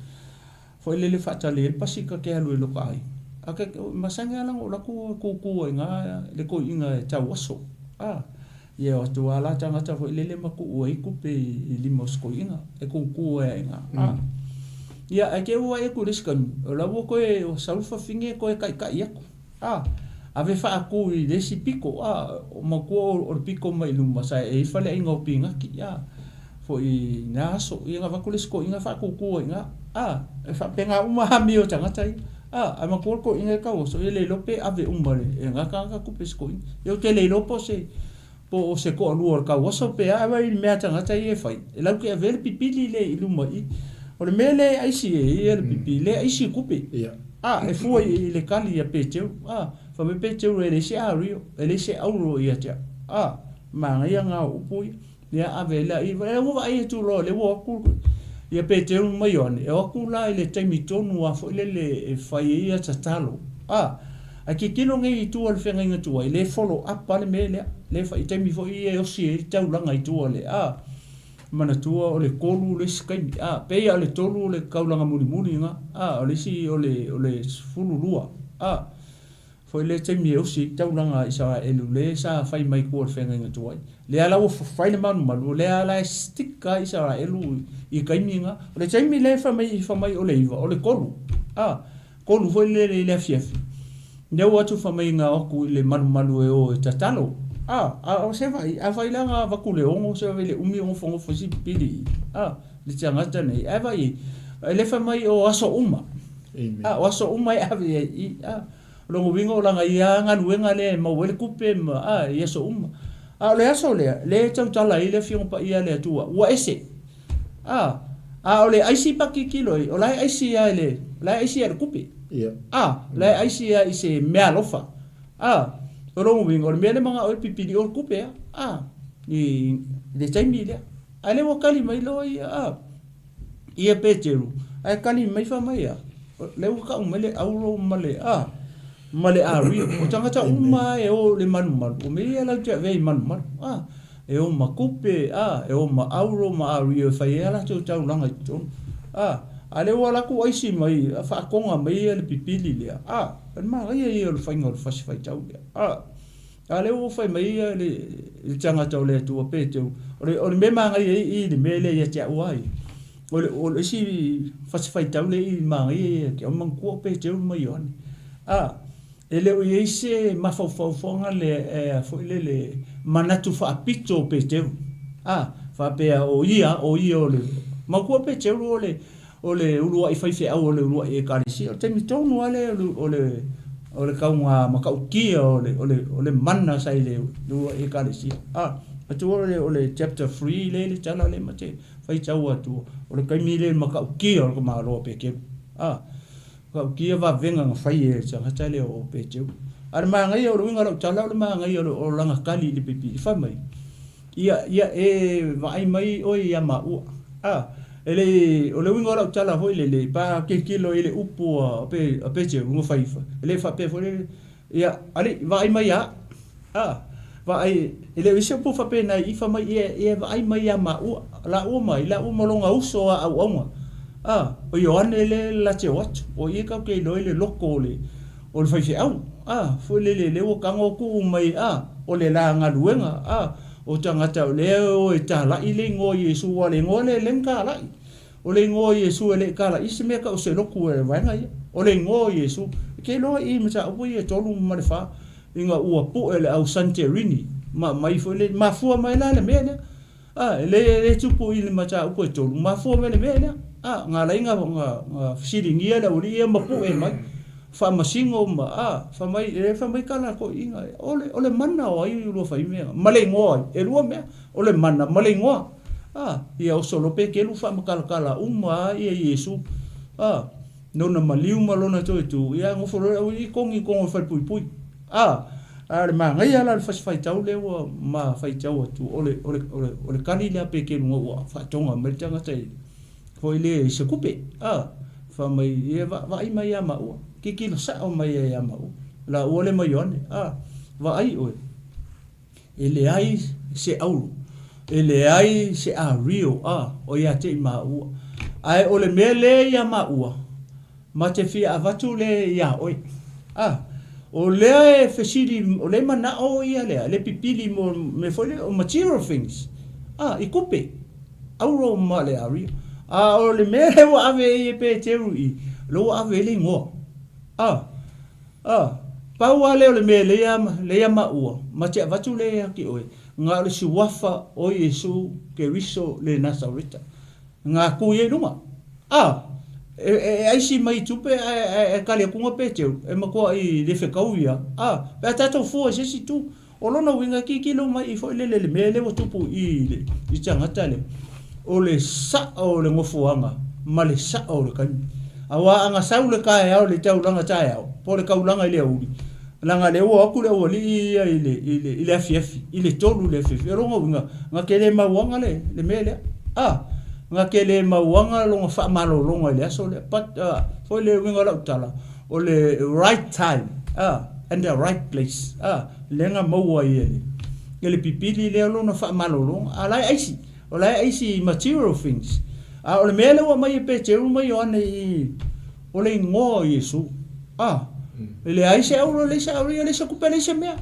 Foi lele faatali ai le pasi ka ke alu i loko aiga. A ke, masani lava la ona ou alu atu tutu ai i ina le toeaina e tau aso. A, ia o atu lava la tagata foi lele ma tuu ai tupe i lima o si toeaina e tutu ai lava i ina. A, ia ae te i ua vaai atu i le isi taimi, o la ua toe, ua sau le fafine toe taitai atu. A, ave faatu i le isi pito, a, manatua o le pito mai luma sa e i ai faleaiga o pinati, a, foi i na aso, ia na avatu le isi toeaina faatutu ai i ina, a, e faapena uma amio a tagata ia, a, ae manatua le toeaina e tauoso, ia le iloa pe ave uma e lena tagata tupe a si toeaina. Ia ou te le iloa po o se, po o se toalua o le tauoso pe a, ae i le mea a tagata ia e fai, e latou te avea le pipili lea i luma i i. O le mea lea e aisi e ia le pipili, lea e aisi i tupe. A, e fua i le kali ia Peteru. A, fai mai Peteru e leai se ario, e leai se auro ia te au. A, manaia na o upu ia. Ia ave la i, lea ua vaai atu loa, lea ua o atu ia Peteru ma Ioane, e o atu la i le taimi tonu lava foi lele e fai ai ia tatalo. A, ae tilotilo nei i tua i le feagaiga tuai, lea e follow up lava le mea lea. Lea e fai, i taimi foi ia e osi ai le taulaga i tua le, a, manatua o le 3 le isi taimi. A, pei lava o le 3 o le taulaga mulimuli lena, a, o le isi o le, o le 12. A, Foi lea taimi e osi ai taulaga a Isaraelu le sa fai mai tua i le feagaiga tuai. Lea la ua fai le malumalu, o lea la e stick ai Isaraelu i taimi na. O le taimi lea e fai mai, fai mai o le 9, o le 3. A, 3 foi lele i le afiafi. Lea ua atu fai mai na o atu i le malumalu e o e tatalo. A, a o se vaai, afai la na avatu le 6, se vaai le umi o nofonofo isi pili i, a, le tagata nei. Ae vaai, le fai mai o aso uma. A, o aso uma e ave ai i, a. O lona uiga o lana ia galuega lea e maua ai le tupe ma, a, i aso uma. A o le aso lea, lea e tautala ai le Afioga Paia a le Atua, ua ese. A, a o le aisi pa tilotilo ai, o la e aisi lava i le, o la e aisi lava i le tupe. A, o la e aisi lava i se meaalofa. A, o lona uiga, o le mea lea e manao ai le pipilii o le tupe lava, a, i le taimi lea. A lea ua tali mai loa ia, a. Ia Peteru, ae kali mai fai mai a, lea ua tau mai le auro ma le a, ma le ario. O tagata uma e o i le malumalu, o mea ia latou te avea i malumalu, a, e o ma kupe, a, e o ma auro ma ario e fai ai a latou taulaga i totonu, a, a lea ua alu atu aisi mai, faatoga mai ia le pipili lea, a, o le manaia ia o le faiga o le fasi faitau lea, a. A lea ua fai mai ia le tagata o le Atua, Peteru, o le, o le mea manaia ai i le mea lea ia te au lava ia, o le, o le isi fasi faitau lea i manaia ia te au, manatua o Peteru ma Ioane. A, e le o i ai se mafaufaufoga le, e, foi lele, manatu faapito o Peteru. A, faapea o ia, o ia o le, manatua o Peteru o le, O le uluai faifeau o le uluai Ekalesia, o le taimi tonu lava lea o le, o le kauga matautia o le, o le, o le mana sa i le uluai Ekalesia. A, atu o le, o le chapter 3 lea i le tala lea ma te faitau atu, o le taimi lea i le matautia o le tamaloa o Peteru. A, matautia vavega na fai e le tagata lea o Peteru. A o le manaia, o le uiga o lau tala, o le manaia o lana tali i le pipii, fai mai, Ia, ia e vaai mai oe ia maua. A, e le i, o le uiga o lau tala foi lele, pa tilotilo i le upu a pe, a Peteru na fai, e le faapea foi lele, ia, alii, vaai mai ia au. A, vaai, e le o i ai se upu faapena i i, fai mai, ia, ia vaai mai ia maua, laua ma ai, laua ma lona uso a auauna. A, o Ioane lea la te o atu, o ia tatou te iloa i le loto o le, O le faifeau, a, foi lele lea ua tago tuu mai, a, o le la galuega, a, o tagata o lea e o e talai le igoa o Iesu, aua o le igoa lea e le ni talai. O le igoa o Iesu e le i talai se mea tau o se lotu e vaega ia. O le igoa o Iesu. E te iloa i mataupu ia e 3 ma le 4 ina ua pue le au Santerini ma aumai foi le, mafua mai la le mea lea. A, e le, le tupu i le mataupu e 3, mafua mai le mea lea. A, na ala ai na, na, na fesiligia le aualii ia ma pue mai, faamasino ma, a, fai mai, e fai mai tala a toeaiina, o le, o le mana o ai lua fai mea, ma le igoa ai. E lua mea, o le mana ma le igoa. A, ia oso loa Peteru faamatalatala uma lava ia Iesu. A, lona maliu ma lona toe tu, ia nofo loa le aualii togi i totonu o le falepuipui. A, a o le manaia la o le fasi faitau lea ua ma faitau atu, o le, o le, o le, o le kali lea a Peteru ina ua faatoga mai le tagata i, foi lea i se kupe, a, fai mai, ia va, vaai mai ia maua, tilotilo sao mai ia maua, laua lea ma Ioane, a, vaai oe, e leai se auro, e leai se ario, a, o ia te i maua, ae o le mea lea ia maua, Ma te fia avatu lea iā oe. A, o lea e fesili, o lea e manao ia lea, le pipili mo mea foi lea, o material things, a, i kupe, auro ma le aria. A o le mea lea ua ave ai e Peteru i, lea ua ave ai le igoa. A, a. Pau lava lea o le mea lea lea maua ma te avatu lea ia te oe, na o le Suafa o Iesu Keriso le Nasareta, na tu ia i luga. A! E, e, e aisi mai i tupe ae, ae, ae kali atu na Peteru, e matuai le fetau ia. A! Pe a tatou fua i se isi itu, O lona uiga e tilotilo mai i foi lele le mea lea ua tupu i le i tagata lea, o le sa'o o le nofoaga ma le sa'o o le taimi. Aua a na sau le taeao i le taulaga taeao, po o le taulaga i le aoauli, leaga lea ua o atu le aualii ia i le, i le, i le afiafi, i le tolu i le afiafi. O lona uiga, na te le mauaga le, le mea lea. A, na te le mauaga lona faamalologa i le aso lea. But, a, foi le uiga o lau tala, o le right time, a, and the right place, a, lea na maua ai e le, e le pipili lea lona faamalologa, a o la e aisi, o la e aisi i material things. A o le mea lea ua aumai e Peteru ma Ioane i i, o le igoa o Iesu. A, e leai se auro, leai se auro, leai se tupe, leai se mea.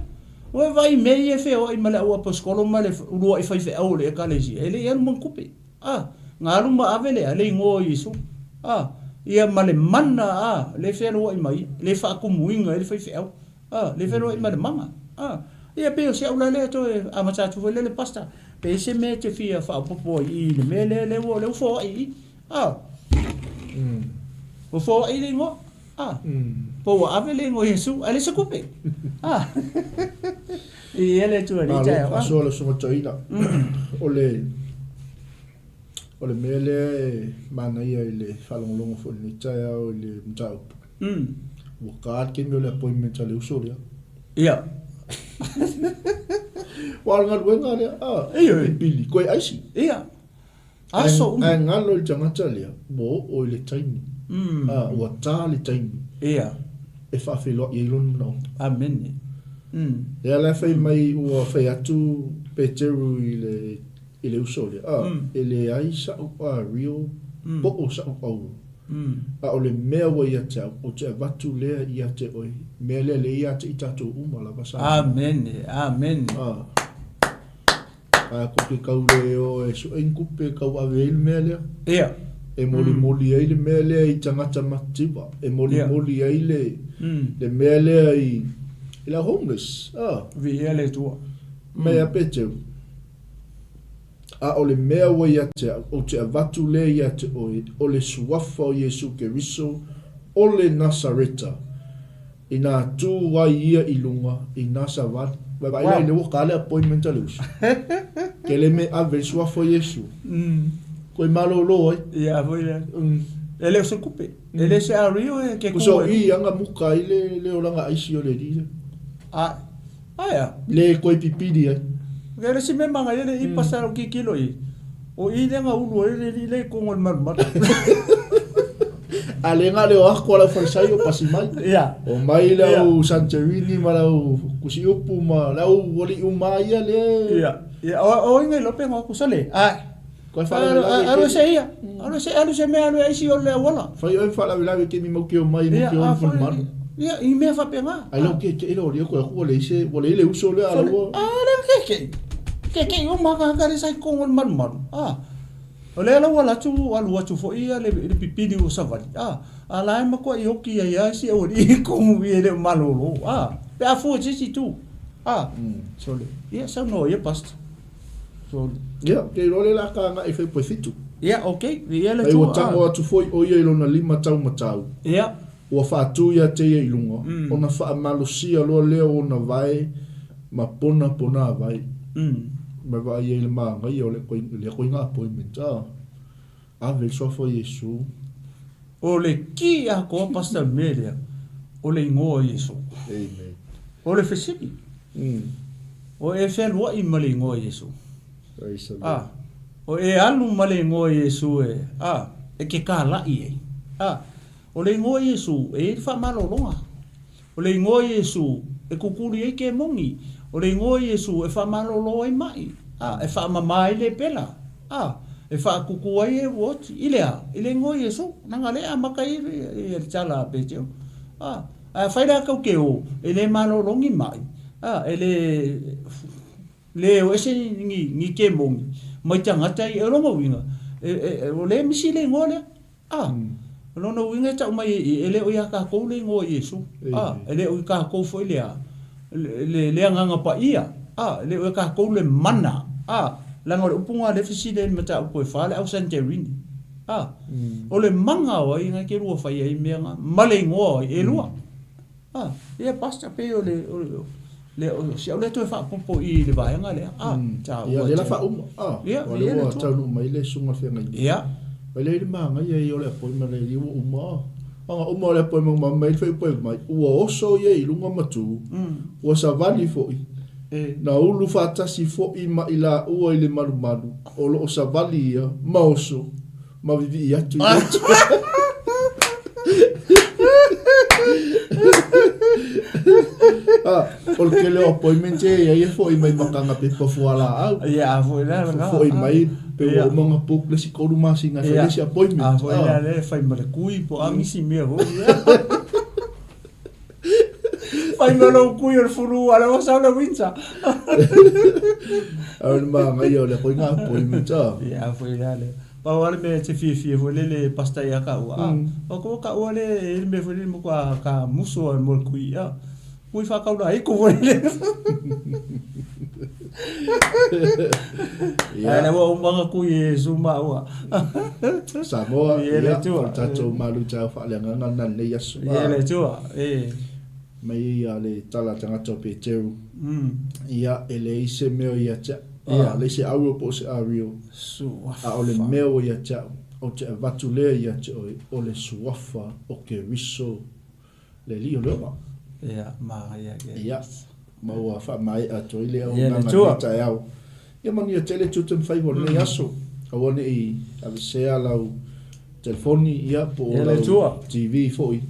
Ua e vaai i mea ia e feoai ma le au aposetolo ma le uluai faifeau o le Ekalesia, e le i alu ma ni tupe. A, na alu ma ave le a, le igoa o Iesu. A, ia ma le mana, a, le fealuai ma ia, le faatumuina ai le faifeau. A, le fealuai ma le mana. A, ia pei o si au la lea toe amata atu foi lea le pastor, pe i ai se mea e te fia faaopoopo ai i le mea lea, lea ua, lea ua foai i i. A, ua foai le igoa. A, po ua ave le igoa o Iesu, ae leai se tupe. A, i ele atu e Malo, faasoa le Susuga Toeaina. O le, o le mea lea e manaia i le faalogologo foi i lenei taeao i le mataupu. Ua ta le taimi o le appointment a le uso lea. Ia. Aua o le galuega lea, a, pili, koe aisi. Ia. Aso uma. Ae galo i le tagata lea, ua oo i le taimi, ā, ua tā le taimi. Ia. E faafeiloai ai lona manaoga. Amene. Lea la e fai mai ua fai atu Peteru i le, i le uso lea, ā, e leai sa'u ario po o sa'u auro, a o le mea ua ia te au, ou te avatu lea ia te oe, mea lea lea ia te i tatou uma lava sa. Amene. Amene. Ā. Ae ko ke kau le o e suʻe ni kupe kau ave ai le mea lea. Ia. E molimoli ai le mea lea i tagata matitiva. E molimoli ai le, le mea lea i, i le homeless. Ah. Viia le Atua. Mea ia Peteru. A o le mea ua ia te au, ou te avatu lea ia te oe, o le suafa o Iesu Keriso, o le Nasareta. Inā tū ai ia i luga, inā savali. Vaai la i le ua le appointment a le uso. Ke le me ave le suafa o Iesu. Koe malōlō ai. Ia foi lea. E le o se kupe. E le se ario e ke kue. Kuso i anga muka ai le le olaga aisi o le alii lea. A, aea. Le koe pipili ai. Ke le si me manga ia le i pasa o kikilo i. O i le nga ulu ai le li le kongo le malumalu. A le nga le o ako a lau Farisai o pasi mai. Ia. O mai lau Santorini ma lau Kusiupu ma lau alii uma ia le. Ia. Ia o o inga i lope ngo kusa le. Ae. Koe faalavelave Alu se ia. Alu se alu se mea alu aisi o le auala. Fai oe faalavelave ke mi mau ke o mai mo ke o malumalu. Ia, i mea faapena. Ai lau ke ke ilo lia koe aku ua leai se ua leai le uso lea ala ua. A lea ke ke. Ke ke o maka ka le sai kongo le malumalu. A. O lea la ua alu atu alu atu foi ia le le pipili ua savali. A. A la e matuai oki ai a si aualii i komu i e le o malolo. A. Pe a fua i se isi itu. A. Sole. Ia saunoa ia pastor. Sole. Ia, ke iloa lea la ka agai e fai poe fitu. Ia, okay. Viia le Ai ua tago atu foi o ia i lona lima tau matau. Ia. Ua faatu ia te ia i luga, ona faamalosia loa lea o ona vae ma pona ponāwai. Ma vaai ai le māngaia o le lea koiga appointment. A, ave le suafa o Iesu. O le ki atoa Pastor le mea lea, o le igoa o Iesu. Amen. O le fesili, o e fealuai ma le igoa o Iesu? Praise the Lord. A, o e alu ma le igoa o Iesu e, a, e ke kālaʻi ai. A, O le igoa Iesu, e i ai le faamalologa. O le igoa Iesu, e kukuli ai kemoni. O le igoa Iesu, e faamalolo ai maʻi, a, e faamama ai lepela, a, e faakuku ai e ua oti. I le a? I le igoa Iesu. Leaga lea e amata ai le tala a Petero. A, ae afai la kau ke o, e le malolo ni maʻi, a, e le, le o ese ni, ni kemoni mai tagata ia. O lona uiga, e, e, o lea e misi le igoa lea. A! O lona uiga e tau mai ai i i, e le o ia tatou le igoa o Iesu, a, e le o i tatou foi le a, le, le Agaga Paia, a, e le o ia tatou le mana, a, leaga o le upu lena o lea e fesili ai i le mataupu e fa le au Santerini, a, o le mana o ai na e te lua fai ai mea na, ma le igoa o ai, e lua. A, ia Pastor, pei o le, o le, le, o si au lea toe faaopoopo i i le vaega lea. A, taua Ia, lea la faauma. A, Ia, ua lea ua taunuu mai le susuga i le feagaiga. Ia. Mai lea i le magaia ia o le appointment lea ua uma. Ona uma o le appointment ma mai le fuaiupu e mai, ua oso ia i luga ma tu, ua savali foi, na ulu faatasi foi ma i laua i le malumalu, o lo o savali ia ma oso. Ma vivii atu i le Atua. Ah, o le tele o appointment e iai e foi mai ma kanga pepa fualaau. Ia, a foi la lena. Foi mai pe ua uma ona book le isi 3 masina e fai le isi appointment. A foi la lea e fai ma le kui po o a nisi mea foi. Fai ma lou kui o le fulu a lea ua sau le winter. A o le manaia o lea foi ngā appointment a. Ia, a foi la lea. Pau lava le mea e te fiafia foi lele pastor ia ka'ua a. O ko ka'ua le e le mea foi lele mo ka ka muso mo le kui a. Kui whakaura ai ko foi lele. Ia. Ai le ua umanga kui e Iesu maua. Samoa, Ia le ia, Atua. o le tatou malu taeao faaleagaga lena lenei aso. Ia le Atua, e. Mai ia le tala tagata o Peteru. Ia, e leai se mea o ia te au. Ia. A, leai se auro po o se ario. Suafa. A o le mea ua ia te au, ou te avatu lea ia te oe, o le suafa o Keriso le Alii o le ola. Ia, manaia ke. Ia, ma ua faamaea atu ai le Ia, le auaunaga i Atua. lenei taeao. Ia manuia tele tiute ma faiva o lenei aso. Aua ne i avesea lau telefoni, ia, po o Ia, le lau Atua. TV foi.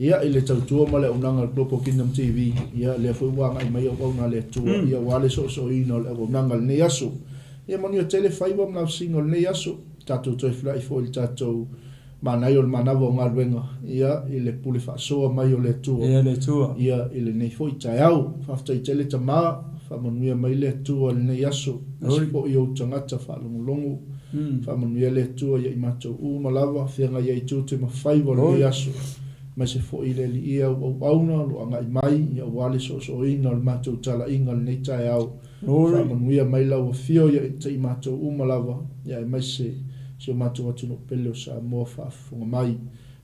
Ia, i le tautua ma le auaunaga a le Global Kingdom TV, ia, lea foi ua agai mai auauna a le Atua, ia, aua le soosooina o le auaunaga i lenei aso. Ia manuia tele faiva ma lausiga o lenei aso. Tatou toe feiloai foi i le tatou Manaia o le manava o galuega, ia, i le pule faasoa mai o le Atua. Ia le Atua. Ia, i lenei foi taeao. Faafetai tele tama, faamanuia mai le Atua i lenei aso, aemaise foi ou tagata faalogologo. Faamanuia le Atua ia i matou uma lava, feagai ai tiute ma faiva o lenei aso, aemaise foi le Alii au auauna o lo o agai mai, ia aua le soosooina o le matou talaiga i lenei taeao. Faamanuia mai lau afio ia te i matou uma lava, ia aemaise si o matou atunuu pele o Samoa faafofoga mai.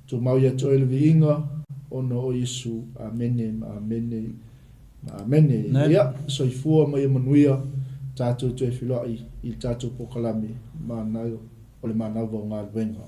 Tumau ia te oe le viiga, ona o Iesu. Amene ma amene ma amene. Ia, soifua ma ia manuia tatou toe feiloai i le tatou polokalame o le manava o galuega.